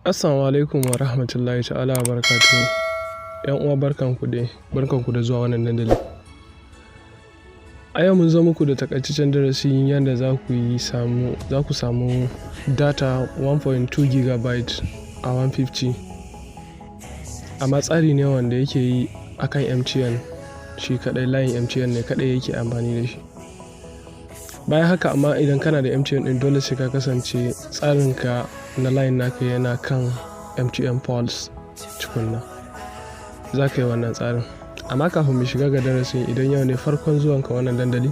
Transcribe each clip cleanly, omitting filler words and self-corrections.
Assalamu alaikum wa rahmatullahi ta'ala wa barakatuhu. ‘Yan uwa, barkanku dai, barkanku da zuwa wannan dandali. A yau mun zo muku da takaitaccen darasi yadda za ku samu data 1.2 gigabyte a 150. Amma tsari ne wanda yake yi akan MTN shi kaɗai, layin MTN ne kaɗai yake amfani da shi. Bayan haka, amma idan kana da MTN ɗin, dole sai ka kasance tsarinka na layin naka yana kan MTN Pulse tukunna za ka yi wannan tsarin. Amma kafin mu shiga ga darasin, idan yau ne farkon zuwanka wannan dandali,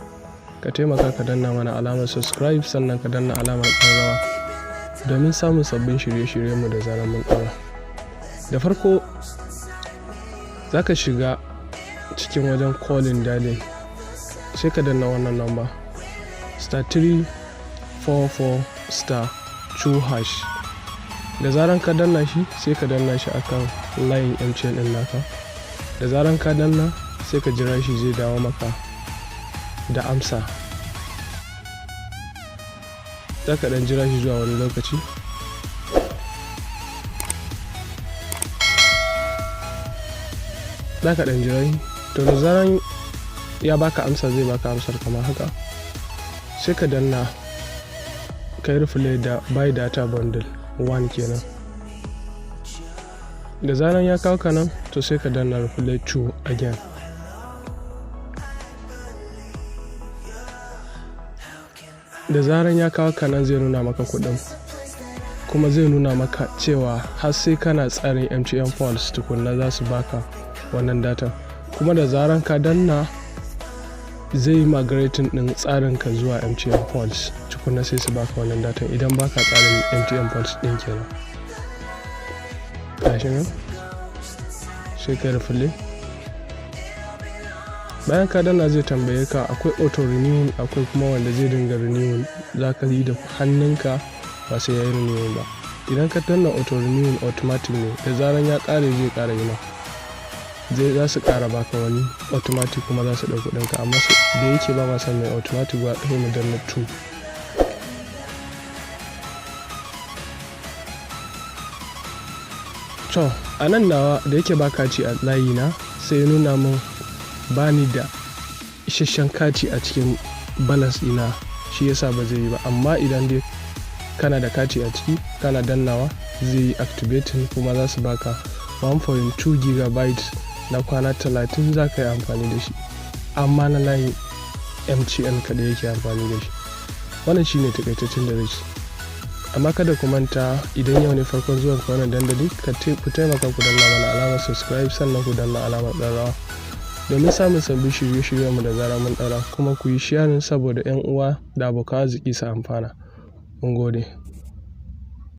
ka taimaka ka danna mana alamar subscribe, sannan ka danna alamar ƙararrawa domin samun sabbin shirye-shiryenmu da zarar mun ɗaura. Da farko za ka shiga cikin wajen calling dialing, sai ka danna wannan number *344*2#. Da zaran ka danna shi, sai ka danna shi akan layin MTN ɗin naka. Da zaran ka danna, sai ka jira shi, zai dawo maka da amsa. Za ka ɗan jira shi zuwa wani lokaci. Za ka ɗan jira shi. To, da zaran ya baka amsa, zai baka amsar kamar haka. Sai ka danna ka yi reply da "buy data bundle 1" kenan. Da zaran ya kawo ka nan, to sai ka danna reply 2 again. Da zaran ya kawo ka nan, zai nuna maka kuɗin, kuma zai nuna maka cewa har sai kana tsarin MTN Pulse tukunna za su baka wannan data. Kuma da zaran ka danna, zai yi migrating ɗin tsarin ka zuwa MTN Pulse tukunna, sai su baka wannan data idan baka tsarin MTN Pulse ɗin kenan. Gashi nan, sai ka reply. Bayan ka danna, zai tambaye ka, akwai auto renewing, akwai kuma wanda zai dinga renewing, za ka yi da hannunka ba sai ya yi renewing ba. Idan ka danna auto renewing, automatic ne, da zaran ya ƙare zai ƙara yi ma, zai za su ƙara baka wani automatic, kuma za su ɗau kuɗinka. Amma da yake ba ma son mai automatic ba, sai mu danna 2. To, a nan nawa da yake ba kati a layi na, sai ya nuna min ba ni da isasshen kati a cikin balance ɗina, shi yasa ba zai yi ba. Amma idan dai kana da kati a ciki, kana dannawa zai yi activating, kuma za su baka 1.2 gigabyte na kwana 30, za ka yi amfani da shi. Amma na layin MTN kaɗai yake amfani da shi. Wannan shine takaitaccen darasi. Amma kada ku manta, idan yau ne farkon zuwan ka wannan dandali, ku taimaka ku danna mana alamar subscribe, sannan ku danna alamar ƙararrawa domin samun sabbin shirye-shiryenmu da zarar mun ɗaura, kuma ku yi sharing saboda 'yan uwa da abokan arziki su amfana. Mun gode.